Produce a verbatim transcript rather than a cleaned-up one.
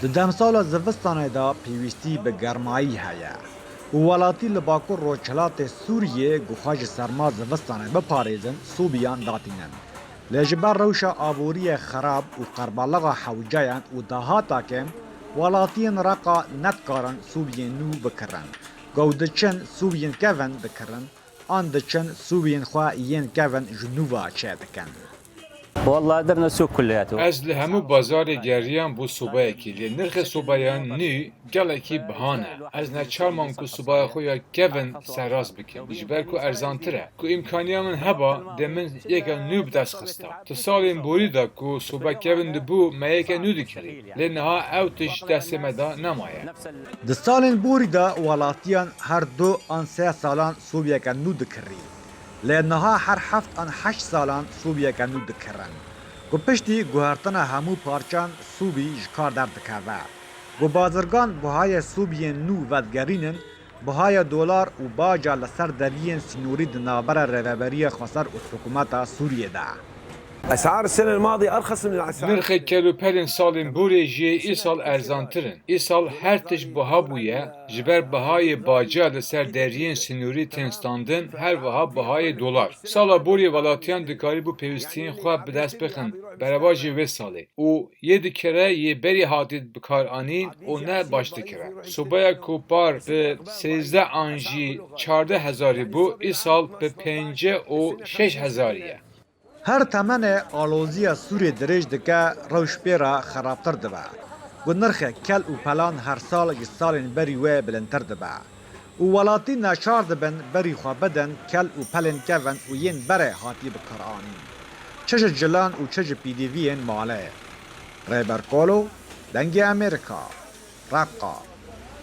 Di demsala zivistanê de pêwîstî bi germayî heye û welatî li bakur rojhilatê Sûriyê ku xwe ji serma zivistanê biparêzin, sobiyan datînin. Lê ji ber rewşa aboriyê xerab û qerbalaxa hewceyan û dahatakin, welatiyên Reqa nedikarin sobiyên nû bikirin. Ku diçin sobiyên kevin dikirin, an diçin sobiyên xwe yên kevin ji nû ve çêdikin. والله درنا سوق كلياته. Ez li hemû bazarê geriyam bo sobayekî, lê nirxê sobayan nû gelekî biha ne. Ez neçar mam ku sobaya xwe ya kevin serrast bikim, ji ber ku erzantir e. Ku îmkaniya min heba, dê min yeka nû bi dest xista. Di salên borî de ku soba kevin dibû, me yeke nû dikirî. Lê niha ew tişt destê me de nemaye. Di salên borî de welatiyan her du an sê salan sobiyeke nû dikirî. Lê niha her heft an heşt salan sobiyeke nû dikirin. Ku piştî guhertina hemû parçan sobî ji kar derdikeve. Ku bazirgan buhayê sobiyên nû vedigerînin, buhaya dolar û baca li ser deriyên sînorî di navbera Rêveberiya Xweser û Hikûmeta Sûriyê de. اسعار السنه الماضيه ارخص من الاسعار Nirxê kelûpelên salên borê jî îsal erzantir in. Îsal her tişt biha bûye, ji ber bihayê baca li ser deriyên sînorî tên standin, her wiha bihayê dolar. Sala borê welatiyan dikarîbû pêwîstiyên xwe bi dest bixin berevajê wê salê û yê di kere yê berî hatî bikaranîn û ne baş dikire. Sobaya ku par bi sêzdeh an jî çardeh hezarî bû, îsal bi pêncî û şeş hezarî ye. Her temenê aloziya Sûrê dirêj dike, rewş pê re xerabtir dibe. Ku nirxê kel û pelan her sal ji salên berî wê bilindtir dibe. Û welatî neçar dibin berî xwe bidin kel û pelên kevin û yên berê hatî bikaranîn. Çi ji cilan û çi ji pîdîviyên malê. Rêber Kolo, Dengê Amerîka, Reqa.